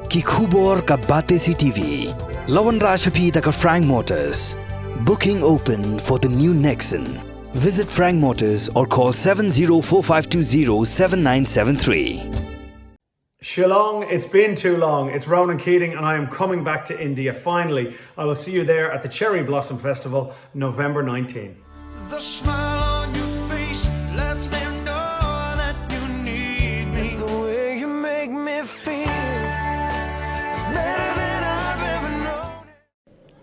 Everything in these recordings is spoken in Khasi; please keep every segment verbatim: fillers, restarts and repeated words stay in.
Ki khubor ka Batesi T V. La wanrah sha phi da ka Frank Motors. Booking open for the new Nexon. Visit Frank Motors or call seven zero four five two zero seven nine seven three. Shillong, it's been too long. It's Ronan Keating, and I am coming back to India finally. I will see you there at the Cherry Blossom Festival, November nineteenth. The smile on your face lets me know that you need me. It's the way you make me feel. It's better than I've ever known.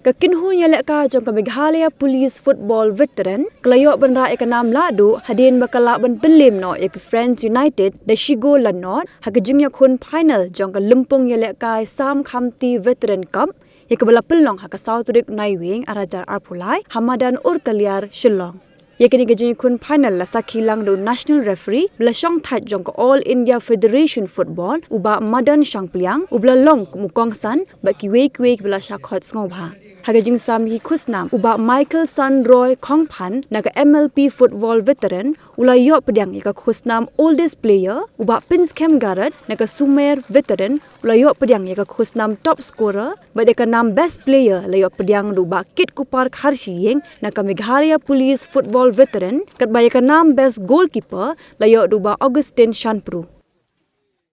Ka kynhun ïalehkai jong ka Meghalaya Police Football Veteran ka la ïoh ban rah ïa ka nam lahduh hadien ba ka lah ban pynliem noh ïa ka Friends United da shi gol la nod ha ka jingïakhun final jong ka lympung ïalehkai Sam Khamti Veteran Cup, ïa kaba la pynlong ha ka saw tarik Naiwieng arhajar arphew lai ha madan Urkaliar, Shillong. Ïa kane ka jingïakhun final la sakhi lang da u National Referee ba la shongthait jong ka All India Federation Football, u Bah Madan Shangpliang, u ba la long kum u kongsan bad kiwei kiwei kiba la shah khot sngewbha. Ha ka jingsam ïa ki khusnam, u Bah Michael San Roy Khongphan na ka M L P Football Veteran u la ïoh pdiang ïa ka khusnam Oldest Player, u Bah Pinskhem Garod na ka Sumer Veteran u la ïoh pdiang ïa ka khusnam Top Scorer, bad ïa ka nam Best Player la ïoh pdiang da u Bah Kitkupar Kharshiing na ka Meghalaya Police Football Veteran, katba ïa ka nam Best Goalkeeper la ïoh da u Bah Augustine Shanpru.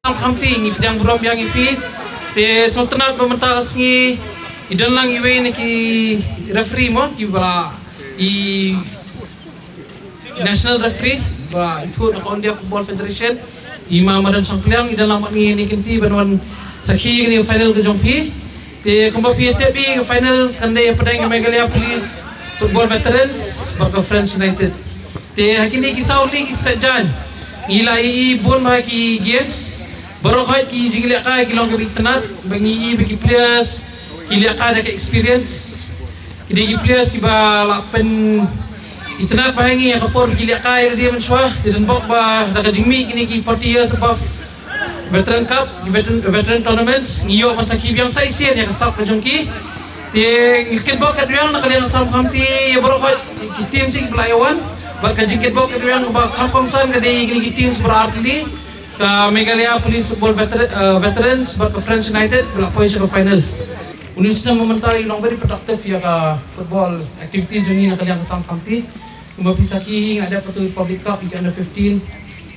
Khamti, ngi pdiang burom biang ïa phi. Te sngewtynnat ba mynta ka sngi i don lang iwei na ki referee mo, kiba i national referee ba ithuh na ka All India Football Federation, i Ma Madan Shangpliang, i don lang bad ngi ha kane ka kynti ban wan sakhi ïa kane ka final ka jong phi. Te kumba phi tip, ka final kan dei hapdeng ka Meghalaya Police Football Veterans bad ka Friends United. Te ha kine ki saw tylli ki session ngi la ïohi bun bha ki games. Baroh khoit ki jingïalehkai ki long kaba itynnat, ba ngi ïohi ba ki players ki lehkai da ka experience. Ki dei ki players kiba la pynitynnat bha ïa ngi ha ka por ba ki lehkai lade mynshuwa. Te donbok ba da ka jingmih kine ki forty years above Veteran Cup, Veteran, Veteran Tournaments, ngi ïoh ban sakhi biang sa shisien ïa ka sap ka jong ki. Te ngi kitbok katwei na ka liang ka Sam Khamti ïa baroh khoit ki teams kiba la ïa wan. Bad ka jingkitbok katwei kaba kham kongsan ka dei kine ki teams baroh artylli, ka Meghalaya Police Football Veter-, eh, Veterans bad ka Friends United ba la poi sha ka finals. Une u snem mynta i long very productive ïa ka football activities jong ngi na ka liang ka Sam Khamti. Kumba phi sakhi hi, nga dep katto Republic Cup ïa ki under fifteen,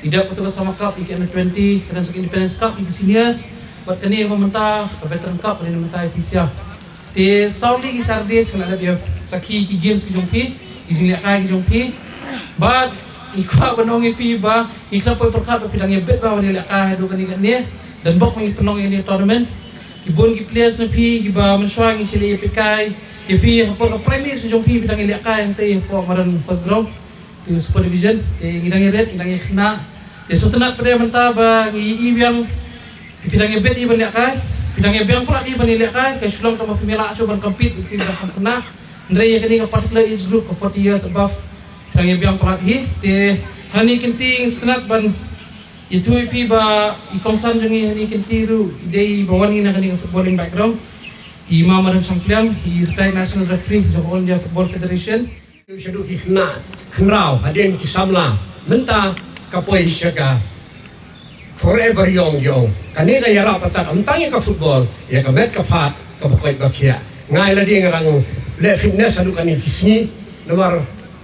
i dep katto ka Summer Cup ïa ki under twenty, ka dang sa ka Independence Cup ïa ki seniors, bad kane ba mynta ka Veteran Cup kane mynta ïa phi sha. Te saw tylli ki Saturdays nga dep ïa sakhi ki games ki jong phi, ki jinglehkai ki jong phi. Bad ngi kwah ban ong ïa phi ba ngi khlem poi pyrkhat ba phi dang ïa bit bha ban ïalehkai haduh kane kane. Donbok ba ngi pynlong ïa kane tournament. Ki bun ki players na phi kiba mynshuwa ngi shu leh ïa phi kai, ïa phi ha por ka primary school jong phi, phi dang ïalehkai hangtei ha por madan first ground, te super division, te ngi dang ïarit, ngi dang ïakhynnah. Te sngewtynnat pat mynta ba ngi ïohi biang phi dang ïabit ïa ban lehkai, phi dang ïabiang palat ïa ban ïalehkai, ka shu long tang ba phim ïaleh shuh ban compete, te ngi dang kham khynnah. Hynrei ïa kane ka particular age group ka forty years above, phi dang ïabiang palat hi. Te ha kane ka kynti ngi sngewtynnat ban ïathuh ïa phi ba i kongsan jong ngi ha kane ka kynti ruh i dei ba wan ngi na kane ka footballing background. I Ma Madan Shangpliang, i retired national referee jong All India Football Federation. Shaduh ki khynnah khynraw hadien ki samla, mynta ka poi sha ka Forever Young jong. Kane ka ïarap patat ym tang ïa ka football, ïa ka met ka phad, ka ba koit ba khiah. Nga lade nga dang leh fitness haduh kane ki sngi, namar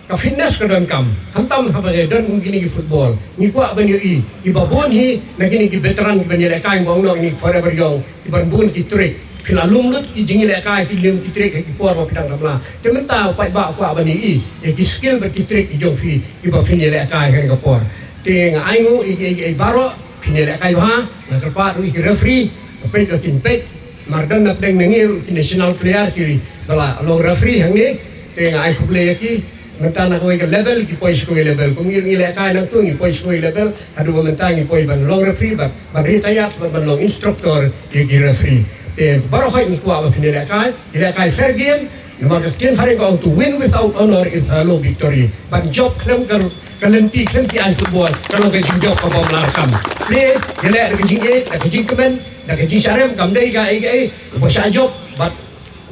ka fitness ka donkam, khamtam haba ngi don kum kine ki football. Ngi kwah ban ïohi, kiba bun hi na kine ki veteran kiban ïalehkai, ba ong noh kine ki Forever Young, kiban bun ki trick. Phi la lum lut ki jingïalehkai, phi lum ki trick ha ki por ba phi dang samla. Te mynta u paidbah u kwah ban ïohi ïa ki skill bad ki trick ki jong phi kiba phin ïalehkai ha kane ka por. Te nga ainguh ïa ki, ïa ki baroh, phin ïalehkai bha. Nga kyrpad ruh ïa ki referee ba peit, ba kin peit. Namar don napdeng na ngi ruh ki national player kiba la long referee hangne. Te nga ai khublei ïa ki. Mynta na kawei ka level ki poi sha kawei level. Kum ngi, ngi lehkai nangtu ngi poi sha kawei level. Haduh ba mynta ngi poi ban long referee, ban, ban retire, ban, ban long instructor ïa ki referee. Te baroh khoit ngi kwah ba phin ïalehkai, ïalehkai fair game. Namar ka ktien phareng ka ong, "To win without honor is a hollow victory." Ban jop khlem ka, ka lynti, khlem ki aiñ football, ka long ka jingjop ka bym lah kam. Play, ïaleh da ka jingïeit, da ka jingkmen, da ka jingshah rem, kam dei kaei kaei. Uba shah jop bad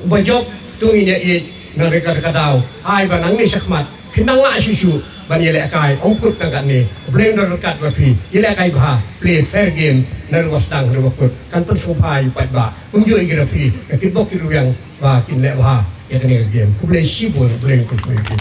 uba jop, to ngin ïa ïeit na ka, ka daw. Ai ba nangne shakhmat Phin nang lah shuh shuh ban ïalehkai, ym kut tang katne. Blei un don ryngkat bad phi, ïalehkai bha, play fair game, naduh ba sdang haduh ba kut. Kan pynsngewbha ïa u paidbah, kumjuh ïa ki referee, ïa ki bok ki rwiang ba kin leh bha ïa kane ka game. Khublei shibun, Blei un kyrkhu ïa phi.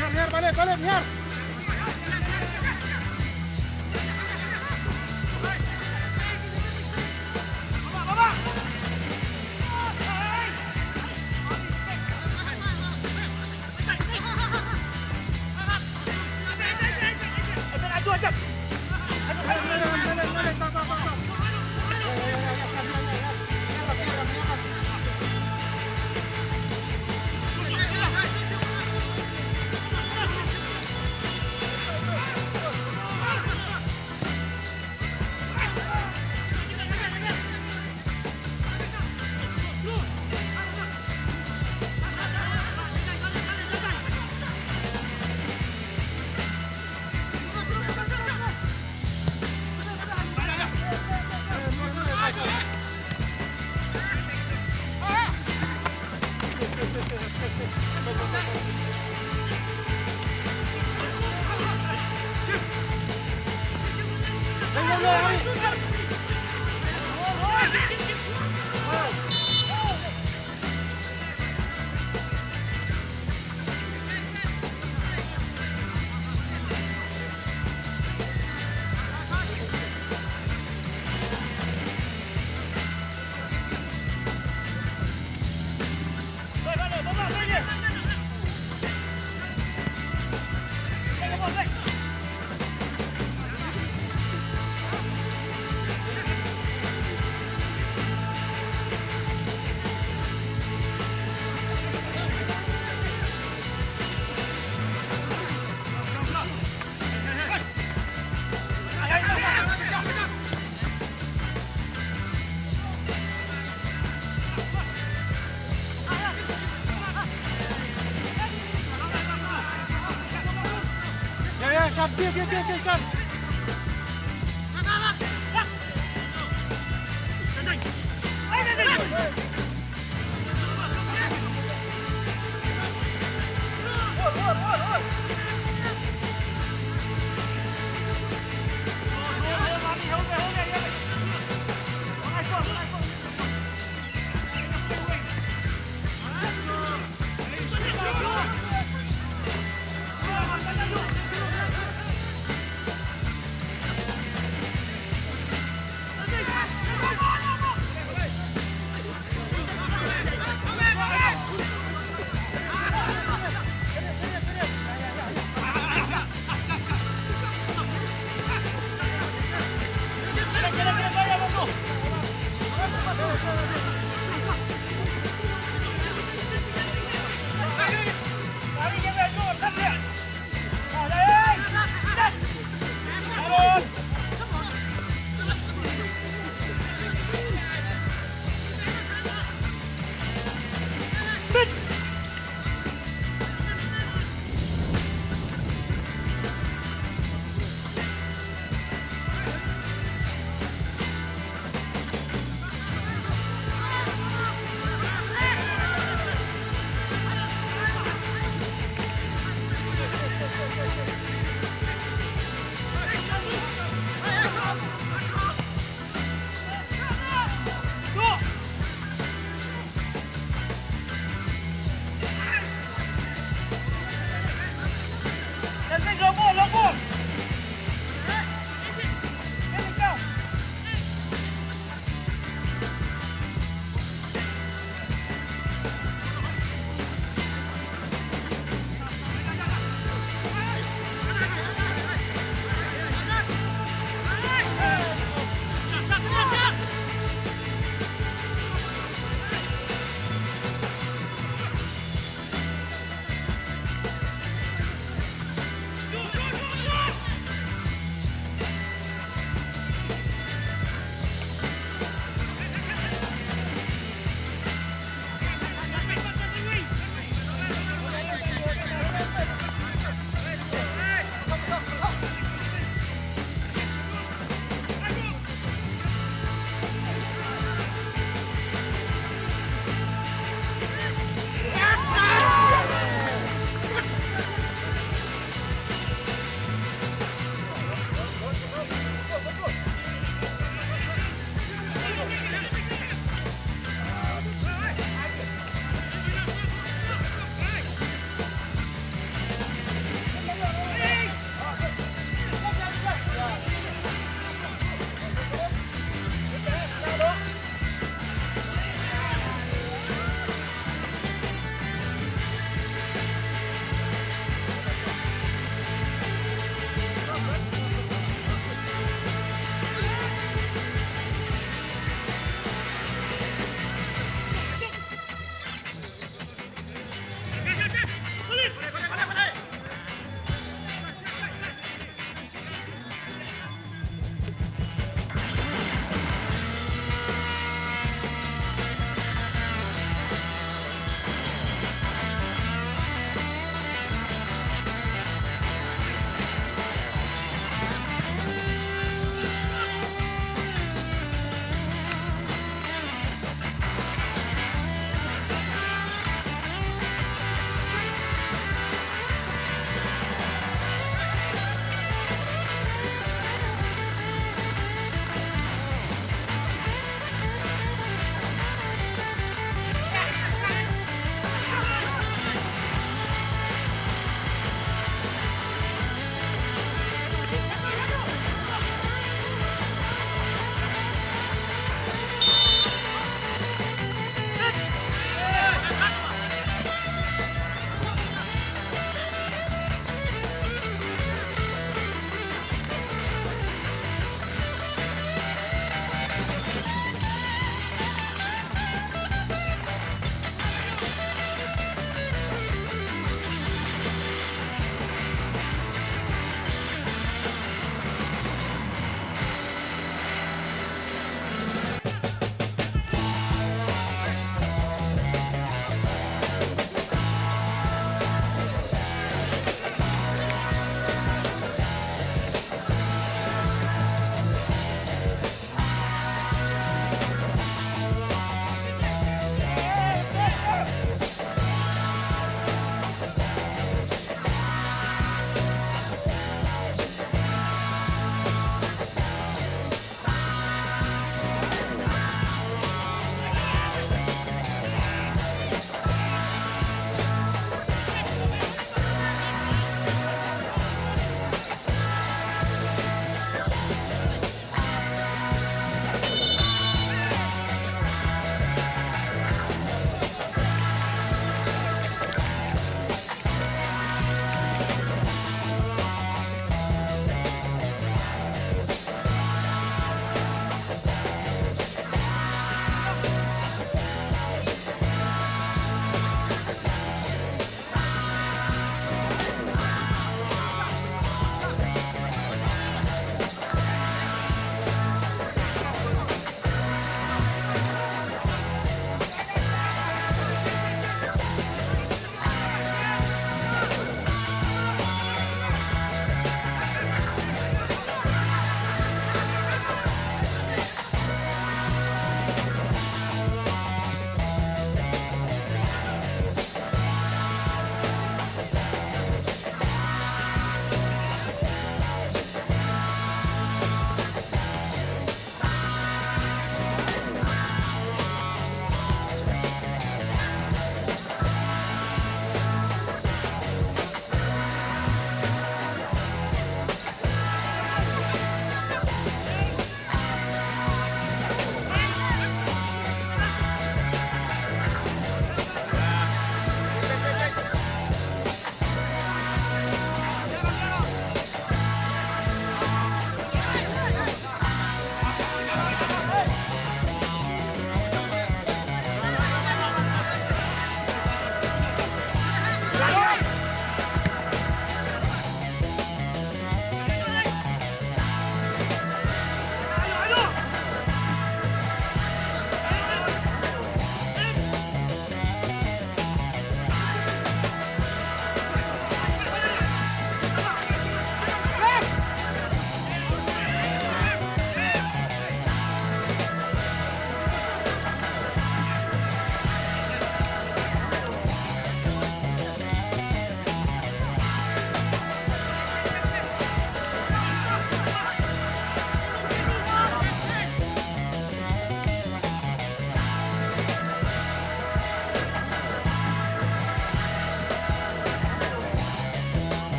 Niar, niar, balik, balik, niar. Ya, ya, Syam, kill, kill, kill, kill, Syam.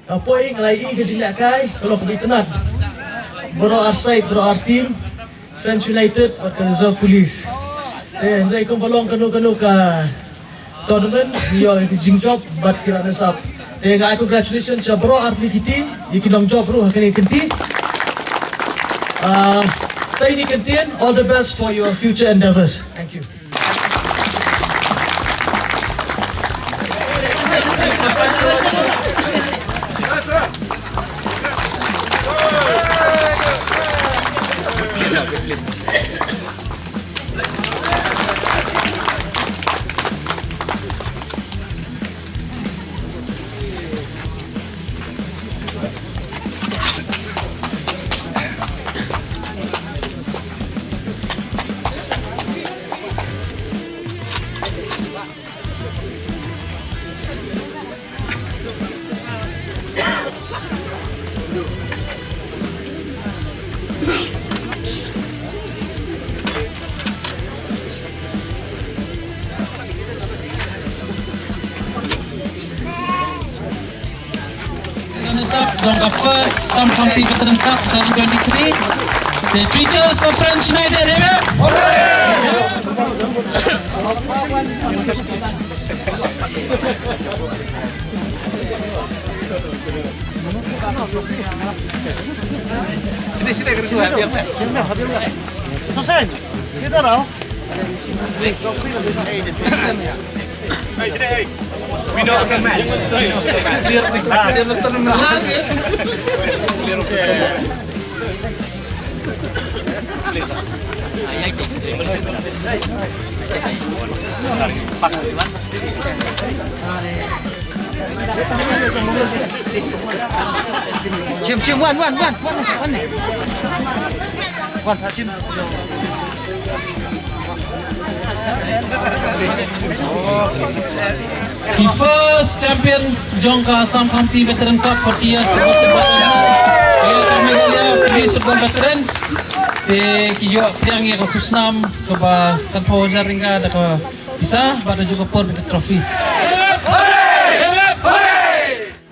Ka poi nga la ïohi ka jinglehkai ka long kaba itynnad. Baroh ar side, baroh ar team, Friends United bad ka Reserve Police. Te hynrei kumba long kano kano ka tournament, ngi ïoh ïa ki jingjop bad ki runners up. Te nga ai congratulations ïa baroh ar tylli ki team, ïa ki nongjop ruh ha kane ka kynti. Ah, tei ni kyntien, all the best for your future endeavors. Thank you. Runners up jong ka first Assam County Veteran Cup twenty twenty-three. The teachers for Friends United, amen. Sini, sini, kena keluar, diam, eh. Sosai, kita tahu. Chim, chim, wan, wan, wan, wan, wan. Wan, ha, chim. Ki first champion jong ka Assam County Veteran Cup forty years football, Meghalaya Police Football Veterans. Te ki ïoh pdiang ïa ka khusnam kaba sanphew hajar ringa da ka pisa bad da jong ka por bad ka trophies.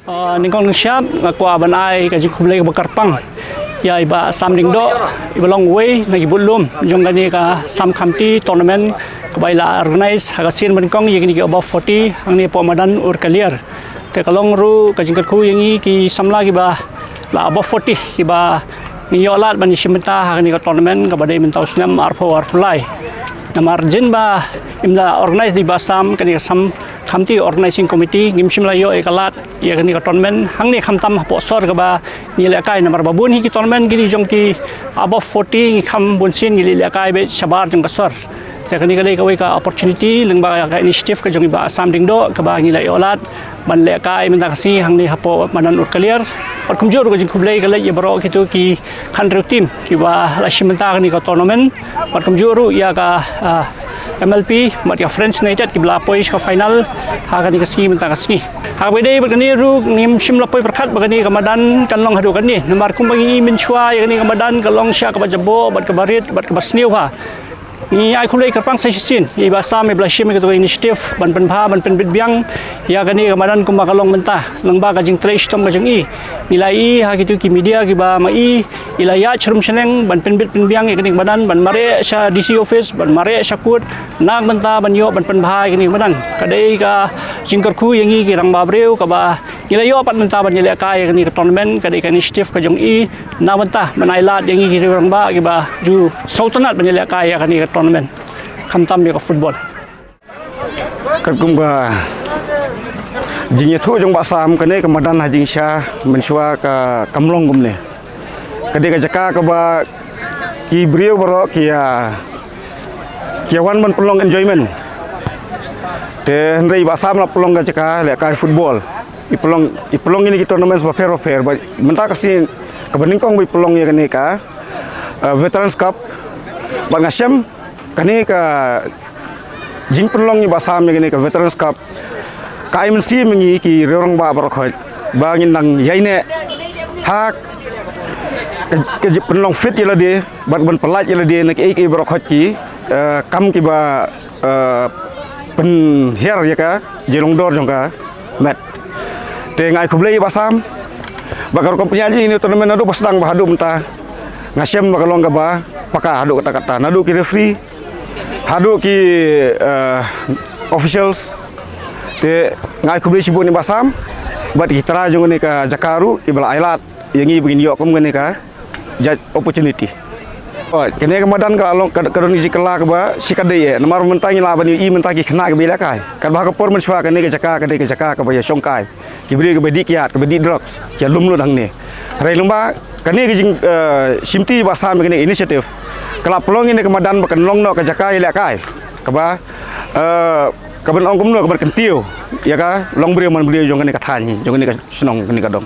Ah, nyngkong nyngshap nga kwah ban ai ka jingkhublei kaba kyrpang ïa i Bah Sam Diengdoh, iba long uwei na ki budlum jong kane ka Assam County Tournament kaba i la organize ha ka sien ba nyngkong ïa kine ki above forty hangne hapoh madan Urkaliar. Te ka long ruh ka jingkyrkhu ïa ngi ki samla kiba la above forty kiba ngi ïoh lad ban ïashim bynta ha kane ka tournament kaba dei mynta u snem arphew arphew lai. Namar jin ba im da organize da i Bah Sam, kane ka Assam County Organizing Committee, ngim shym la ïoh ïa ka lad ïa kane ka tournament hangne, khamtam hapoh sor kaba ngi lehkai, namar ba bun hi ki tournament kine jong ki above forty ngi kham bun sien ngi lehkai beit shabar jong ka sor. Te kane ka dei kawei ka opportunity lyngba ka initiative ka jong i Bah Sam Diengdoh kaba ngi la ïoh lad ban lehkai mynta ka sngi hangne hapoh madan Urkaliar. Bad kumjuh ruh ka jingkhublei ka leit ïa baroh kito ki khathynriew team kiba la shim bynta kane ka tournament. Bad kumjuh ruh ïa ka, ah, M L P bad ïa Friends United kiba la poi sha ka final ha kane ka sngi mynta ka sngi. Ha kaba ïadei bad kane ruh ngim shym la poi pyrkhat ba kane ka madan kan long haduh katne. Namar kumba ngi i mynshuwa ïa kane ka madan ka long sha kaba jaboh bad kaba rit bad kaba sniew bha. Ngi ai khublei kyrpang sa shisien ïa i Bah Sam iba la shim ïa kato ka initiative ban pynbha ban pynbit biang ïa kane ka madan kumba ka long mynta lyngba ka jingtrei shitom ka jong i. Ngi la i ha kito ki media kiba ma i i la ïaid sharum shaneng ban pynbit pynbiang ïa kane ka madan, ban mareh sha D C office, ban mareh sha court na ka bynta ban ïoh ban pynbha ïa kane ka madan. Ka dei ka jingkyrkhu ïa ngi ki rangbah briew kaba ngi la ïoh pat mynta ban ïalehkai ïa kane ka tournament, ka dei ka initiative ka jong i na ka bynta ban ai lad ïa ngi ki rangbah kiba ju sngewtynnat ban ïalehkai ïa kane ka tournament, khamtam ïa ka football. Katkum ka jingïathuh jong Bah Sam, kane ka madan ha jingshisha mynshuwa ka kam long kumne. Ka dei ka jaka kaba ki briew baroh ki ïa, ki ïa wan ban pynlong enjoyment. Te hynrei Bah Sam la pynlong ka jaka lehkai football. I pynlong, i pynlong ïa kine ki tournaments bapher bapher. Bad mynta ka sngi kaba nyngkong ba i pynlong ïa kane ka, eh, Veterans Cup. Bad nga shem kane ka jingpynlong i Bah Sam ïa kane ka Veterans Cup ka ai mynsiem ïa ngi ki rangbah baroh khoit ba ngin nang ïaineh ha ka, ka jingpynlong fit ïa lade bad ban pyllait ïa lade na kiei kiei baroh khoit ki, eh, kam kiba, eh, pynhiar ïa ka jinglong dor jong ka met. Te nga ai khublei ïa Bah Sam, Ba ka rukom pynïaid ïa kane ka tournament naduh ba sdang ba haduh mynta, nga shem ba ka long kaba paka haduh katta katta, naduh ki referee haduh ki, eh, officials. Te nga ai khublei shibun ïa i Bah Sam bad ki trai jong kane ka jaka ruh kiba la ai lad ïa ngi ba ngin ïoh kum kane ka judge opportunity. Oh, kane ka madan ka la long ka, ka don ka jingkylla kaba shikatdei eh. Namar mynta ngi lah ban ïohi mynta ki khynnah kiba ïalehkai. Katba ha ka por mynshuwa kane ka jaka ka dei ka jaka kaba ïashongkai. Ki briew kiba dih kiad, kiba dih drugs, ki ïalum lut hangne. Hynrei lyngba kane ka jing, eh, shimti Bah Sam ïa kane ka initiative, ka la pynlong ïa kane ka madan ba kan long noh ka jaka ïalehkai kaba, eh, kaban ong kumno, kaban kyntiew ïa ka longbriew manbriew jong kane ka thaiñ, jong kane ka shnong, kane ka dong.